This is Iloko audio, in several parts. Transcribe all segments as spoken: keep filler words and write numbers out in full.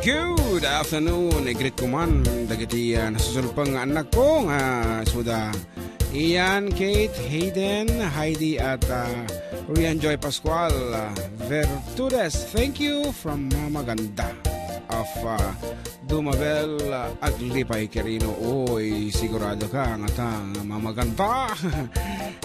Good afternoon. I-greet ko man dagiti, ah, nasusulpeng nga annakko nga isuda Ian, Kate, Hayden, Heidi, at, ah, Rian Joy Pascual, ah, Vertudes. Thank you from Mama Ganda of, ah, Dumabel, ah, Aglipay, Quirino. Uy, sigurado ka nga ta nga Mama Ganda.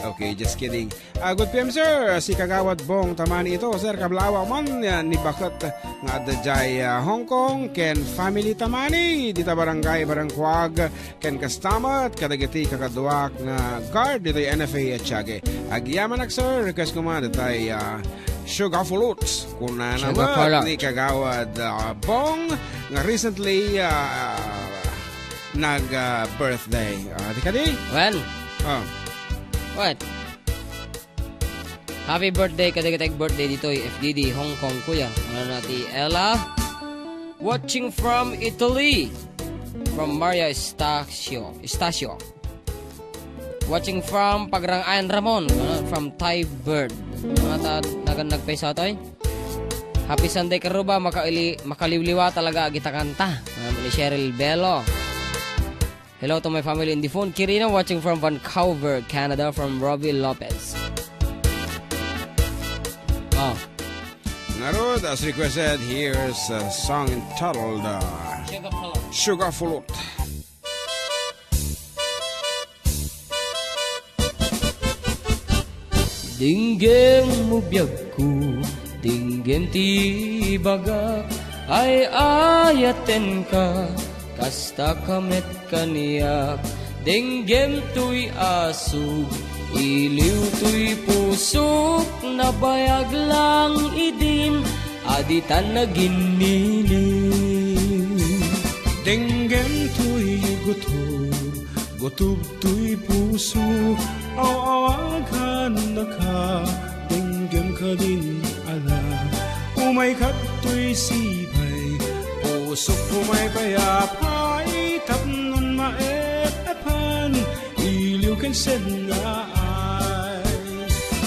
Okay, just kidding. Ah, good P M, sir. Si Kagawad Bong Tamani ito, sir. Kablawa man, ah, ni baket nga adda jay, ah, Hong Kong ken family Tamani dita barangay Barangkuag ken kastamat kadagiti kakaduak nga guard ditoy N F A Tiague. Agyamanak, sir. Request ko man datay, ah, Sugar Fruits. Kunana met ni Kagawad, ah, Bong nga recently, ah, nag, ah, birthday. Ah, di kadi? Well, Ah. What? Happy birthday, kadagitay birthday ditoy F D D, Hong Kong, kuya. Ano na ti Ella? Watching from Italy. From Maria Estacio. Estacio. Watching from Pagrangayan Ramon. Ano, from Thai Bird. Mga ta-, nagan nagpaysa toy. Happy Sunday, karuba. Makaili-, makaliwliwa talaga agita kanta. Ah, ni Cheryl Bello. Hello to my family in the phone. Kirina watching from Vancouver, Canada, from Robbie Lopez. Oh. Ngarud, as requested, here's a song entitled, uh, Sugar Fruit. Sugar Fruit. Denggem mo biagko, denggem ti ibagak, ay-ayatenka, kasta ka met kaniak. Denggem toy asug, iliw toy pusok, nabayag lang idin, a ditan naginnili. Denggem toy gutur, gutur toy puso, aw-awagannaka, denggem kadin ala. Umayka toy sipay, pusok umaypay a pay, tapnon maep-epan, iliw ken sennaay.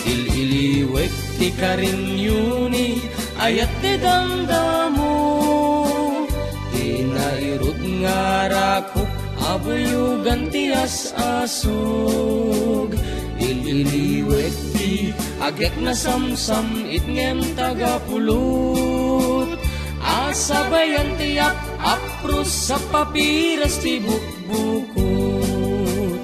Il-iliwek ti karinyo ni ayat ti damdamo, ti nairut nga rakop a buyogan ti as-asug. Il-iliwek ti agek nasamsam it ngem tagapulot, a sabayan ti ap-apros a papiras ti buk- bukot.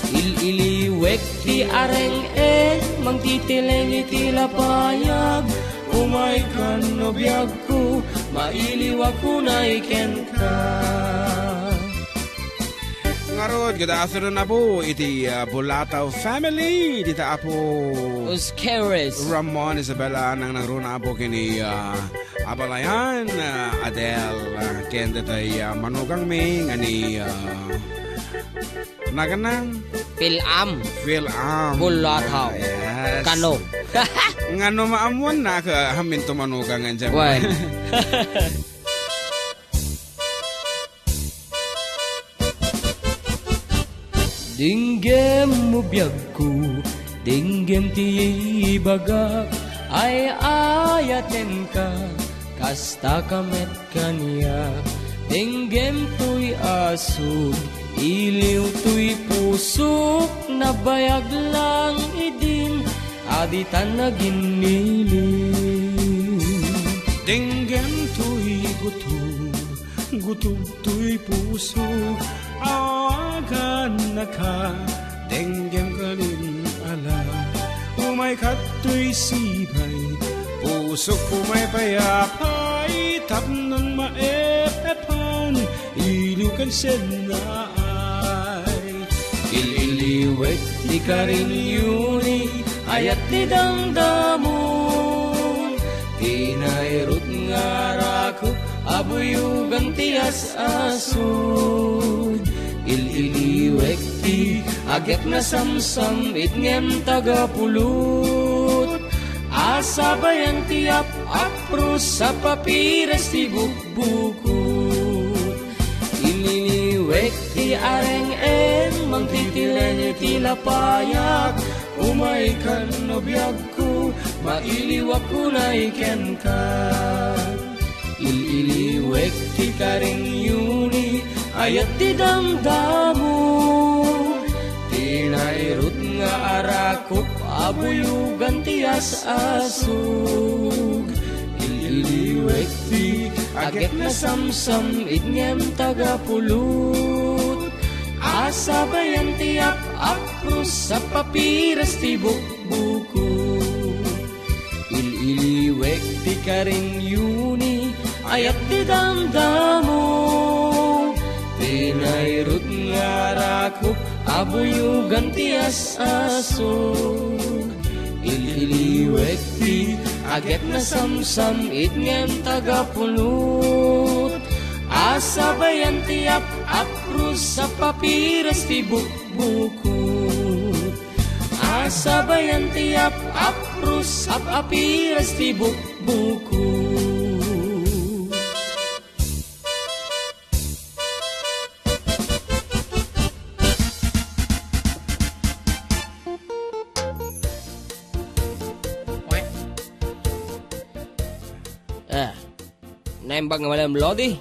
Il-iliwek ti areng-eng, mangtitileng iti lapayag. Umaykan no biagko, mailiwak unay kenka. Ngarud, good afternoon, Apo. Iti, ah, Bulataw family, dita Apo Uskeres. Ramon, Isabela, nang nangruna, Apo, kini, ah, abalayan, ah, Adel, ah, ken datay, ah, manugangmi nga ni, ah, naganang Phil-Am. Phil-Am. Bulataw. Yes. Kano? Ngano maammuannak, ah, haminto manugang nga dyan? Wen. Denggem mo biagko, denggem ti ibagak, ay-ayatenka, kasta ka met kaniak. Denggem toy asug, iliw toy pusok, nabayag lang idin, a ditan naginnili. Denggem toy gutur, gutur toy puso, awagannaka, denggem kadin ala. Umayka toy sipay, pusok umaypay a pay, tapnon maep-epan, iliw ken sennaay. Il-iliwek ti karinyo ni ayat ti damdamon, ti nairut nga rakop a buyogan ti as-asud. Il-iliwek ti agek nasamsam it ngem tagapulot, a sabayan ti ap-apros a papiras ti bukbukot. Iniliwek ti areng-eng, mangtitileng iti lapayak. Umaykan no biagko, mailiwak unay kenka. Il-iliwek ti Karin Yuni, ayat ti damdamo. Ti nairut nga arakop a buyogan ti as-asug. Ililiwek ti aget nasamsam it ngem tagapulot. Asabayan ti ap-apros a papiras ti bukbuko. Il-iliwek ti Karin Yuni, ayat ti damdamo. Ti nairut nga arakop a buyogan ti as-asug. Il-iliwek ti aget nasamsam it ngem tagapulot. Asabayan ti ap-apros a papiras ti bukbuko. Asabayan ti ap-apros, ap-apiras ti bukbuko. Ah. Naimbag nga Madam Lodi.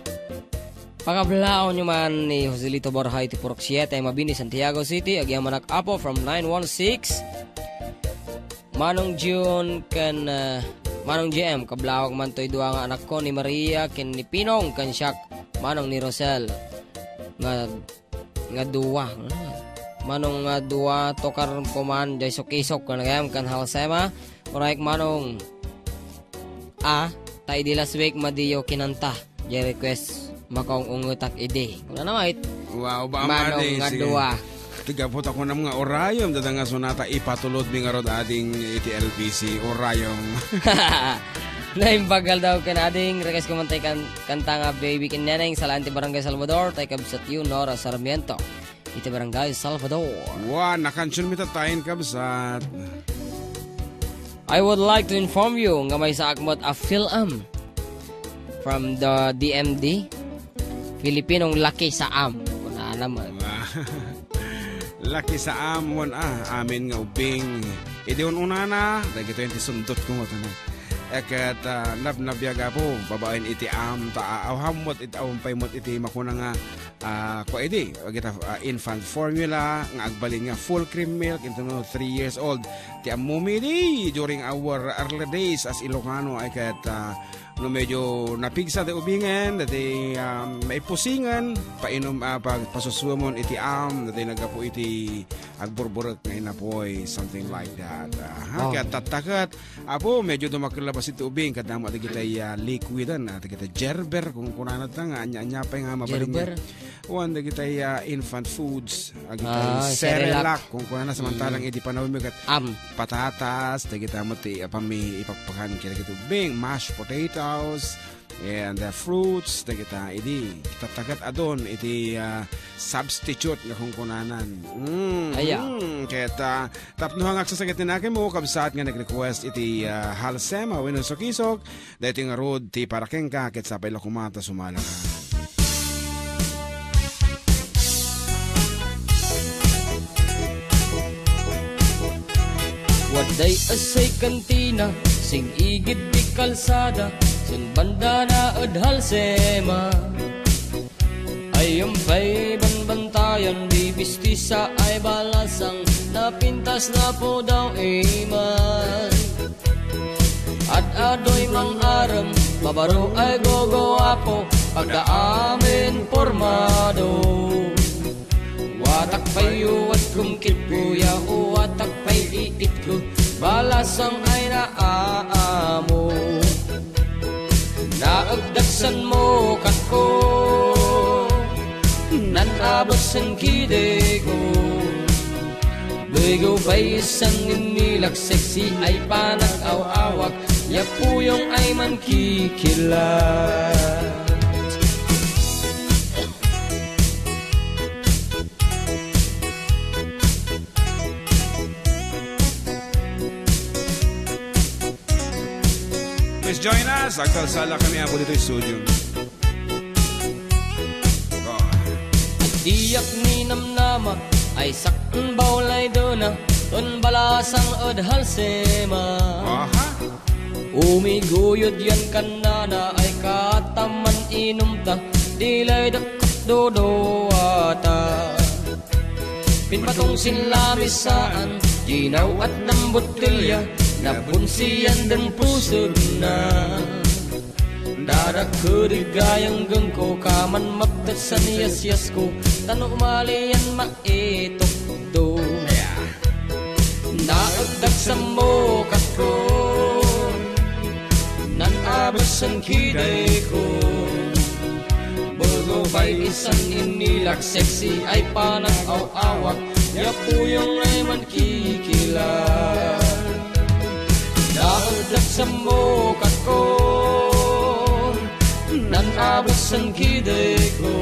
Pakablaonyo man ni Joselito Borja iti Purok siete, Mabini, Santiago City. Agyamanak, Apo, from nine one six. Manong June ken, ah, Manong J M, kablawak man toy dua nga anakko, ni Maria ken ni Pinong, ken siak, Manong ni Rosel. Nga, nga dua. Manong nga dua, tokar ko man, jay sukisok, ken gayam, ken Halsema. Uray, Manong. A, ta idi last week madiyo kinanta. Jay request, makaung-ungetak idi. Kuna na, mait. Wow, ba, Manong Madi, nga sige. Dua. Tigapo ta kunam nga urayom, dada nga sonata ipatulod mi ngarud ading iti L B C, urayom. Naimbag aldaw ken ading, request ko man tay kan-, kanta nga Baby ken Neneng, salaen ti Barangay Salvador, tay kabsat yu, Nora Sarmiento. Iti Barangay Salvador. Wa, nakansion mi tattayen, kabsat. I would like to inform you nga maysaak met a film from the D M D, Filipinong Laki Saam. Kunana man. Wa. Laki Saam, wen, ah, amin nga ubbing. Idi un-unana, dagitoy ti sundot ko nga kana. Ket, ah, nabnabiag, Apo, babaen iti am, ta, ah, awham met it-, awham pay met iti makuna nga, ah, kua idi, dagita, ah, infant formula, nga agbalin nga full cream milk into no three years old. Ti ammom idi, during our early days as Ilocano, ay ket, ah, no medyo napigsa ti ubingen, dati, ah, maipusingen, painom, ah, pag-, pasusuamon iti am, dati naggapu iti agburburek nga inapoy, something like that. Aha, Oh. Ket tattaket, Apo, medyo dumakkel labasit ti ubing, kadama dagitay, ah, liquid, ah, dagitay Gerber, kung kunana ta nga, anya-anya pay nga mabalin Gerber? Nga. Wan, dagitay, ah, infant foods, dagitay Ah, Cerelac. Cerelac, kung kunana, samantalang Mm. idi panawin mi ket Am. Patatas, dagita met ti, ah, pami-, ipakpakan ken dagiti ubing, mashed potatoes, and, ah, fruits, dagita, idi, tattaket adun, iti, ah, substitute nga kung kunanan. Mm, Aya. Mm, ket, ah, Tapno nga agsasaget ti nakemo, kabsat nga nag-request iti, ah, Halsema wenno Sokisok, daytoy ngarud ti para kenka ket sapay la koma ta sumala ka. Wadday essay kantina, sing-igid ti kalsada, sen banda na ed Halsema. Ayyam pay banbantayan, bibistisa ay balasang, napintas na pudaw iman. Ad-adoy mang-arem, mabaro ay gogoapo, agda amin pormado. Watak pay uwat kumkit kuya, uwatak pay iitko, balasang ay naaamo. Naagdagsan mo katko, nan-abot sen kideko. Begew pay san inilak sexy ay panag-aw-awak, ya puyong ay mankikilat. Please join us. Agkalsala kami, Apo, ditoy studio. Go. Diak ninamnama ay sakbawlay dena ton balasang ed Halsema. Aha. Umiguyod yan kannana ay kataman inumta. Di laydak ket duduata. Pinpatungsin lamisaan, ginaw at nang botelya, nabunsian den pusegna. Dadak ket igayang gengko, kaman maptagsan yasyasko, tan umalian maitukdo. Naagdak sammokatko, nan abasan kidayko. Bago pay isan inilak sexy ay panag-aw-awak, ya puyong ay mankikila. Naagdak sammokatko, nan abasan kidayko.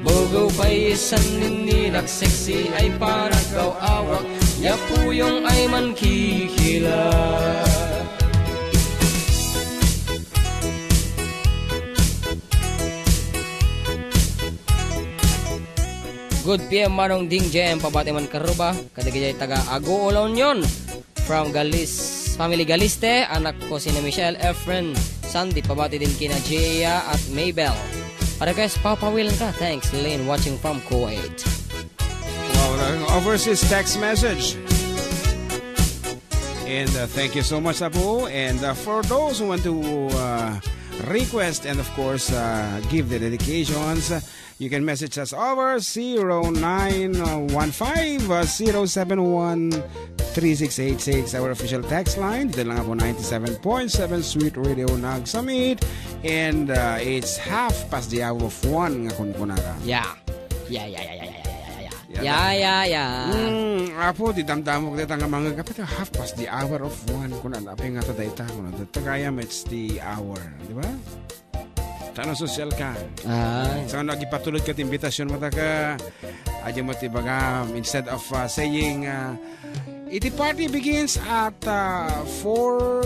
Bago pay isan inilak sexy ay panag-aw-awak, ya puyong ay mankikila. Good P M Manong Ding Jem, pabati man karuba, kadagiti taga Aguo, La Union. From Galis, family Galiste, anak ko sina Michelle, Efren, Sandy, pabati din kina Jia at Mabel. Request, Papa Will ka. Thanks, Lynn, watching from Kuwait. Wow, an overseas text message. And uh, thank you so much, Abu. And uh, for those who want to uh, request and, of course, uh, give the dedications, uh, you can message us over zero nine one five, uh, zero seven one, three six eight six, our official text line. Dito lang po, ninety-seven point seven Sweet Radio Nagsamit. And uh, it's half past the hour of one nga kunkunada. Yeah. Yeah, yeah, yeah, yeah, yeah, yeah, yeah, yeah. Yeah, yeah, yeah. Hmm, apo, di damdamok dita nga mga kapit, half past the hour of one. Kuna na, apay nga ta dayta, kuna dayta kaya, it's the hour, di ba? Tano sosyal ka. Ah. So, ano, agipatulod ka ti invitation mo, taka, aja mo ti baga, instead of uh, saying, uh, iti party begins at uh, four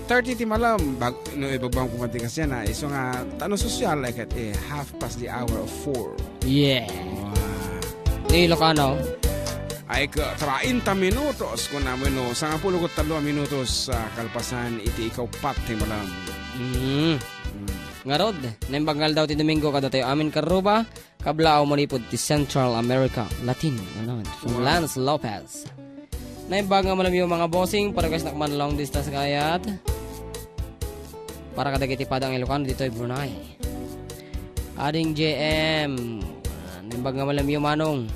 thirty ti malam, bag, no, ibagbaam ko man ti kasian, ah, isu nga, tano sosyal, like, at, eh, half past the hour of four. Yeah. Wow. Ni Ilocano. Ay, ka, treinta minutos, kung namin, no, sangapulo ket tallo a minutos, ah, kalpasan iti ikaupat ti malam. Mm. Mm. Ngarud, naimbag nga aldaw ti Domingo, kadatayo amin karuba, kablaaw manipud ti Central America, Latin, ano, from Wow. Lance Lopez. Naimbag nga malamyo, mga bossing, paragaynak man long distance nga ayat. Para kadagiti padang Ilocano ditoy Brunei. Ading J M, ah, naimbag nga malamyo, Manong.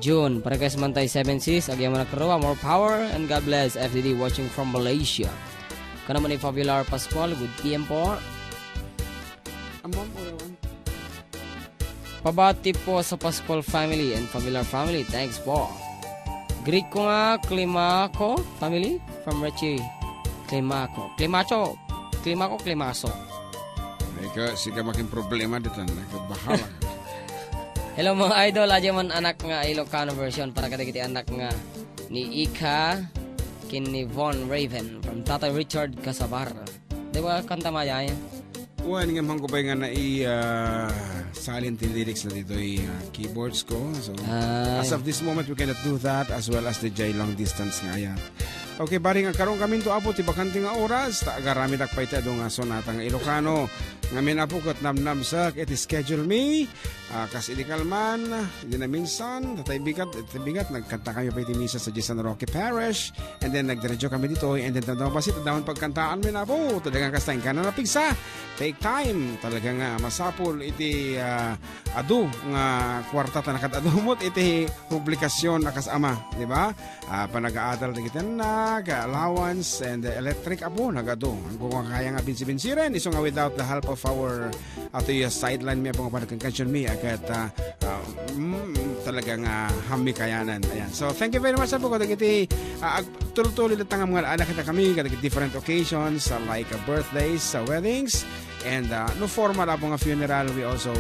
June, paragaynak man tay seven sis, agyamanak ruwa, more power, and God bless, F D D watching from Malaysia. Kanaman ni Fabilar Pascual, good P M po. Among Urawan. Pabati po sa Pascual family and Fabilar family. Thanks po. Greet ko nga Climaco family from Richie Climaco. Climacho. Climaco, Climaso. Ika, sika makin problema dito. Nagkabahala. Hello, mga idol. Adya man anak nga Ilocano version para kadagiti anak nga ni Ika ken ni Von Raven from Tatay Richard Casabar. Di ba kanta mayay? Wen, ngem hangko pay nga nai, ah, salin ti lyrics na ditoy, ah, keyboards ko. So, Ah. as of this moment, we cannot do that as well as the J long distance nga ayan. Okay, bari nga karon kami to, Apo, ti bakante nga oras, ta agaramidak pay ti adu nga sonata nga Ilocano. Ngamin, Apo, ket namnamsak iti schedule mi. Ah, kas idi kalman, idi na minsan, tatay bigat, tatay bigat, nagkanta kami pay ti misa sa San Roque Parish, and then nagdiretso kami ditoy, and then tanda mo ba si tanda mo pagkantaan mi na po, talagang kasta yung kanan na pigsa, take time, talaga nga masapul iti ah, adu nga kwarta ta nakadadumot iti publikasyon a kas ama, di ba? Ah, panag-aadal dagiti annak, allowance, and the electric, Apo, nagadu. Ang kung kaya nga binsi-binsiren, isu nga without the help of our, ato yung sideline mi, Apo, nga panagkankansyon mi, agad, ah, ah, mm, talaga nga hammi kayanan. Ayan. So, thank you very much, Apo, kadagiti, ah, ag-, tuloy-tuloy lang nga mga anak kita kami, kadagiti different occasions, ah, like, ah, birthdays, sa weddings, and, ah, no formal, Apo, nga funeral, we also,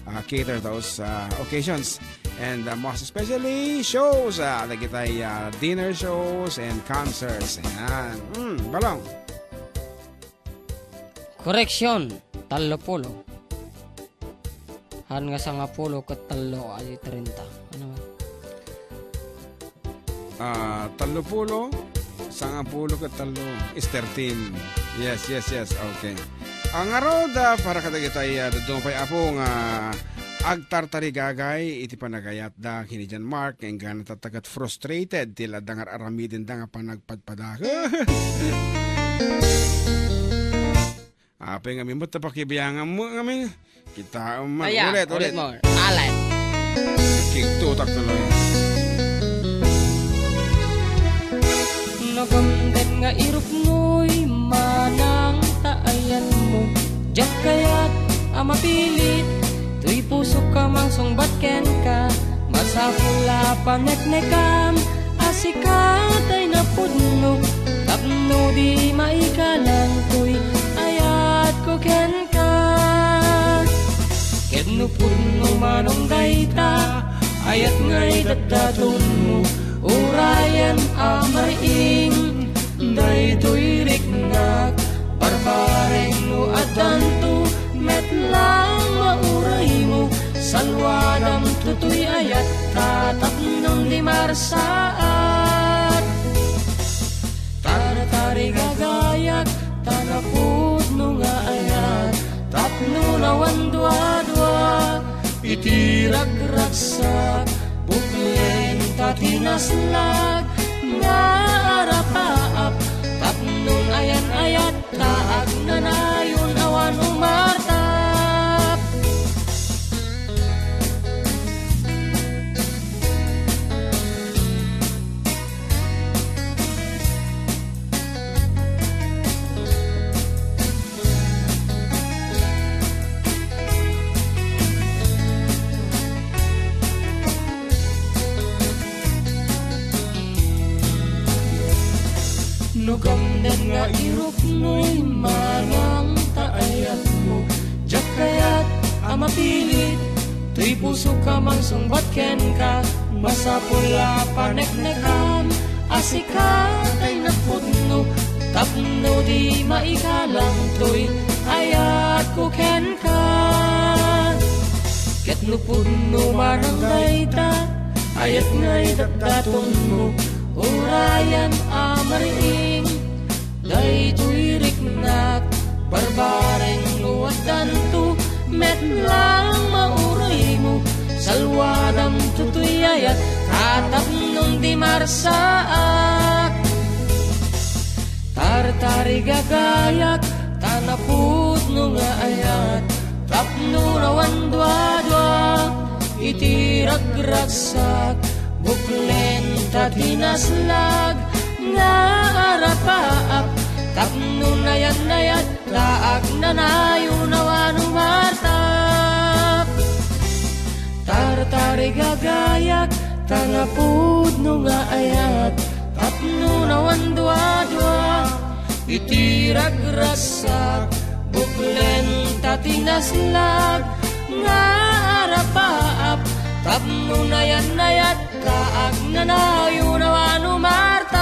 ah, cater those, ah, occasions. And, uh, most especially, shows, uh, dagitay, uh, dinner shows and concerts. Ayan. Mm, Balong. Correction, tallo pulo. Han nga sangapulo ket tallo, ay treinta. Ano man? Ah, tallo pulo, sangapulo ket tallo is thirteen. Yes, yes, yes. Okay. Ngarud, ah, para kadagitay, ah, dadduma pay, Apo, nga agtartarigagay iti panagayatda ken ni John Mark, nga inggana tatta ket frustrated ti la adda nga ar-aramidenda nga panagpadpada. Apay ngamin met ta pakibianganmo ngamin. Kitaem man. Aya, ulit, ulit, ulit. More. Alay. Kigtutak tuloy. Nagamdem nga iruknoy manang ta ayatmo. Diak kayat a mapilit, toy pusok a mangsungbat kenka. Masapul a paneknekam a sika tay napudno, tapno di maikalang toy ayatko kenka. Ket no pudno manen dayta, ayat ngay datdatonmo, urayen a mariing, daytoy riknak, barbareng no addanto, met lang mauraymo, salwadam toy ayat, ta tapnon di marsaak. Tartarigagayak, ta napudno nga ayat, tapno awan duadua, iti ragragsak, buklen ta tinaslag, nga arapaap, tapnon ayan-ayat, ta agnanayon awan umartap. No gamdem nga iruknoy manang ta ayatmo, diak kayat a mapilit, toy pusok a mangsungbat kenka, masapul a paneknekam a sika tay napudno, tapno di maikalang toy ayatko kenka. Ket no pudno manen dayta, ayat ngay datdatonmo, urayen a mariing, daytoy riknak, barbareng no addanto, met lang mauraymo, salwadam toy ayat, ta tapnon di marsaak. Tartarigagayak, ta napudno nga ayat, tapno awan duadua, iti ragragsak, buklen ta tinaslag, nga arapaap, tapno ayan-ayat, ta agnanayon awan umartap. Tartarigagayak, ta napudno nga ayat, tapno awan duadua, iti ragragsak, buklen ta tinaslag, nga arapaap, tapno ayan-ayat, ta agnanayon awan umartap.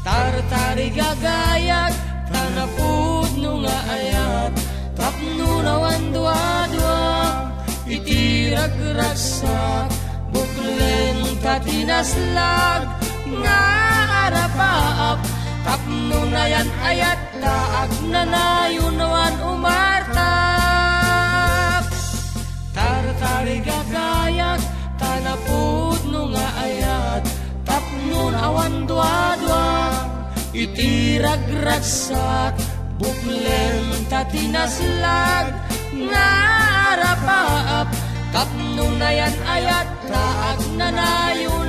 Tartarigagayak, ta napudno nga ayat, tapno awan duadua, iti ragragsak, buklen ta tinaslag, nga arapaap, tapno ayan-ayat, ta agnanayon awan umartap. Tartarigagayak, ta napudno nga ayat, tapno awan duadua, iti ragragsak, buklen ta tinaslag, nga arapaap, tapno ayan-ayat, ta agnanayon